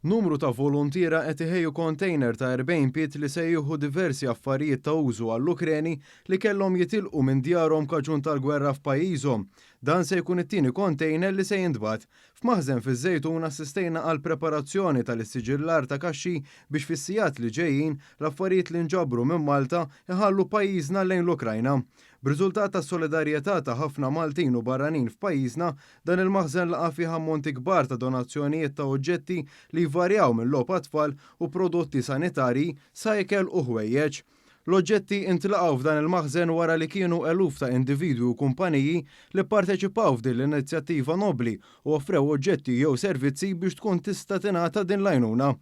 Numru ta' voluntiera qed iħejju container ta' 40 pied li se jieħu diversi affarijiet ta' użu għall-Ukreni li kellhom jitilqu minn djarhom kaġun tal-gwerra f'pajjiżhom. Dan se jkun it-tieni container li se jintbagħat. F'maħżen fiż-Żejtun assistejna għal preparazzjoni tal-issiġillar ta' kaxxi biex fis-sigħat li ġejjin l-affarijiet li nġabru minn Malta iħallu pajjiżna lejn l-Ukrajna. B'riżultat ta' solidarjetà ta' ħafna Maltin u barranin f'pajjiżna, dan il-maħżen laqa' fih ammonti kbar ta' donazzjonijiet ta' oġġetti li jvarjaw minn logħob għat-tfal u prodotti sanitarji sa ikel u ħwejjeġ. L-oġġetti intlaqgħu f'dan il-maħżen wara li kienu eluf ta' individwi u kumpaniji li pparteċipaw f'din l-inizjattiva nobbli u offrew oġġetti jew servizzi biex tkun tista' tingħata din l-għajnuna.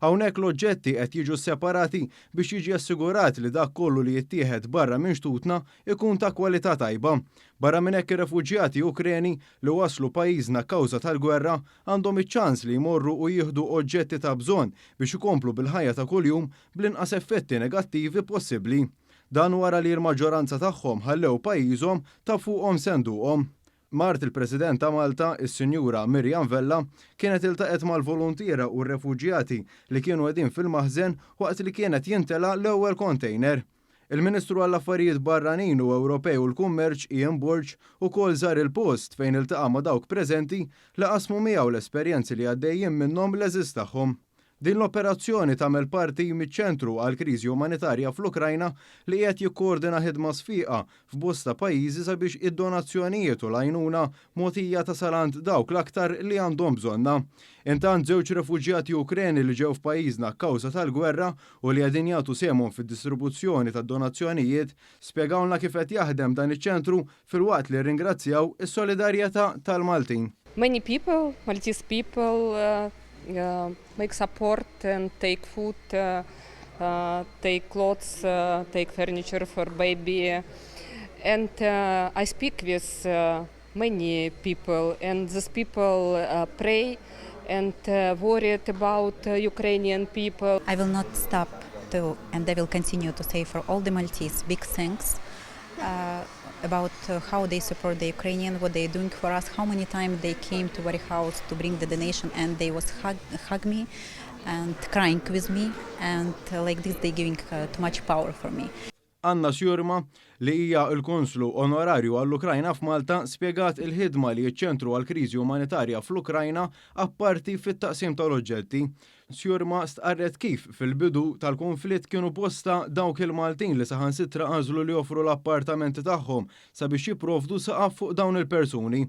Hawnhekk l-oġġetti qed jiġu separati biex jiġi assigurat li dak kollu li jittieħed barra minn xtutna ikun ta' kwalità tajba. Barra minn hekk, ir-refuġjati Ukreni li waslu pajjiżna kawża tal-gwerra għandhom iċ-ċans li jmorru u jieħdu oġġetti ta' bżonn biex ikomplu bil-ħajja ta' kuljum bl-inqas effetti negattivi possibbli. Dan wara li l-maġġoranza tagħhom ħallew pajjiżhom ta' fuqhom senduqhom. Mart il-President ta' Malta, is-Sinjura Miriam Vella, kienet iltaqgħet mal-voluntiera u r-refuġjati li kienu qegħdin fil-maħżen waqt li kienet jintela l-ewwel container. Il-Ministru għall-Affarijiet Barranin u Ewropej u l-Kummerċ Ian Borg ukoll żar il-post fejn iltaqa' ma' dawk preżenti li qasmu miegħu l-esperjenzi li għaddejjin minnhom l-għeżież tagħhom. Din l-operazzjoni tagħmel parti miċ-Ċentru għal Kriżi Umanitarja fl-Ukrajna li qiegħed jikkoordina ħidma sfiqa f'bosta pajjiżi sabiex id-donazzjonijiet u l-għajnuna mogħtija tasal għand dawk l-aktar li għandhom bżonnha. Intant, żewġ refuġjati Ukreni li ġew f'pajjiżna kawża tal-gwerra u li qegħdin jagħtu sehemhom fid-distribuzzjoni tad-donazzjonijiet spjegawlna kif qed jaħdem dan iċ-ċentru filwaqt li rringrazzjaw is-solidarjetà tal-Maltin. Many people, Maltese people, make support and take food, take clothes, take furniture for baby. And I speak with many people, and these people pray and worried about Ukrainian people. I will not stop to, and I will continue to say for all the Maltese, big thanks about how they support the Ukrainian, what they're doing for us, how many times they came to warehouse to bring the donation, and they was hug me and crying with me, and like this they giving too much power for me. Anna Sjurma, li hija l-konslu onorarju għall-Ukrajna f'Malta, spjegat il-ħidma li ċ-Ċentru għall-Kriżi Umanitarja fl-Ukrajna apparti fit-taqsim tal-oġġetti. Sjurma stqarret kif fil-bidu tal-konflitt kienu bosta dawk il-Maltin li saħansitra għażlu li joffru l-appartamenti tagħhom sabiex jipprovdu saqaf fuq dawn il-persuni.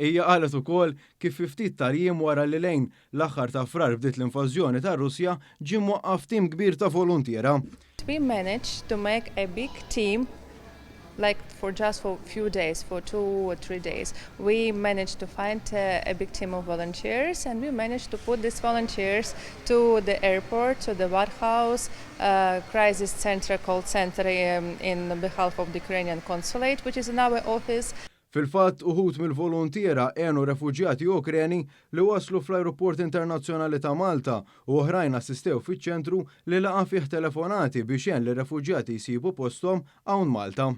Hija qalet ukoll kif fi ftit tal-jiem wara li lejn l-aħħar ta' Frar bdiet l-invażjoni tar-Russja ġie mwaqqaf tim kbir ta' voluntiera. We managed to make a big team, like for just for few days, for 2 or 3 days. We managed to find a big team of volunteers, and we managed to put these volunteers to the airport, to the warehouse, crisis center, call center in behalf of the Ukrainian consulate, which is in our office. Fil-fatt, uħud mill-voluntiera għenu refuġjati Ukreni li waslu fl-Aeroport Internazzjonali ta' Malta u oħrajn assistew fiċ-ċentru li laqa' fih telefonati biex jgħin lir-refuġjati jsibu posthom hawn Malta.